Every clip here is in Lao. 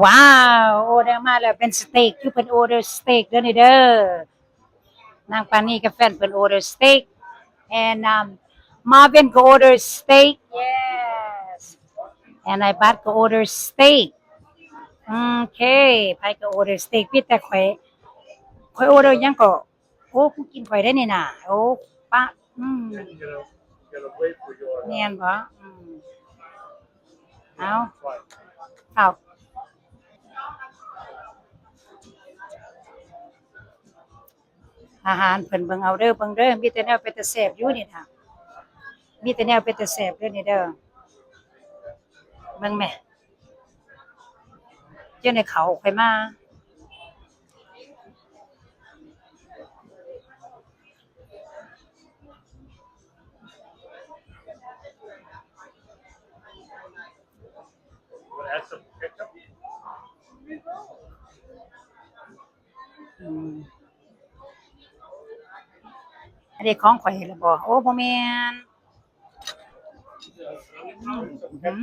ວ້າວ ອໍເດີມາແລ້ວ ເປັນສະເຕັກ ຄືເພິ່ນອໍເດີສະເຕັກເດີນີ້ເດີ. ນາງປານີກັບແຟນເພິ່ນອໍເດີສະເຕັກ and um Marvin ກໍອໍເດີສະເຕັກ yes and ອ້າຍບັດກໍອໍເດີສະເຕັກ. ໂອເຄ ໃຜກໍອໍເດີສະເຕັກ ມີແຕ່ຂ້ອຍ ຂ້ອຍອໍເດີຫຍັງເກາະ? ໂອ້ ຜູ້ກິນຂ້ອຍໄດ້ນີ້ນະ ໂອ້ ປະ ອືມ ແມ່ນບໍ່? ອືມ ເອົາ ເອົາ ອາຫານເພິ່ນເບິ່ງເອົາເດີ ເບິ່ງເດີ ມີແຕ່ແນວເປັນຕາແຊບຢູ່ນີ້ນະ ມີແຕ່ແນວເປັນຕາແຊບເດີນີ້ເດີ ເບິ່ງແມະ. ເຈົ້າໃນເຂົາຂ້ອຍມາ ອືມ ອັນນີ້ຂອງຂ້ອຍແລ້ວບໍ່? ໂອ້ ບໍ່ແມ່ນ ອືມ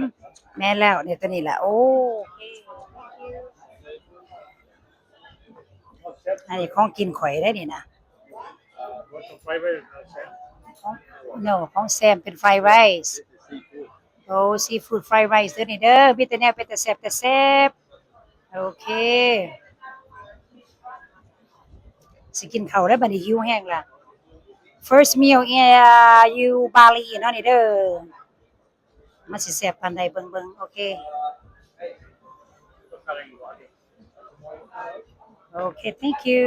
ແມ່ນແລ້ວ ນີ້ ຕົວນີ້ແຫຼະ ໂອເຄ ອັນນີ້ຂອງກິນຂ້ອຍເດ້ນີ້ນະ ຂອງ no ຂອງແຊມເປັນ fried rice ໂອ້ seafood fried rice ເດີນີ້ເດີ ມີແຕ່ແນວເປັນຕາແຊບ ຕາແຊບ ໂອເຄ ຊິກິນເຂົ້າແລ້ວບັດນີ້ ຫິວແຮງລະ first meal in Bali ເນາະນີ້ເດີ. ມັນຊິແຊບປານໃດເບິ່ງໆ ໂອເຄ ໂອເຄ thank you.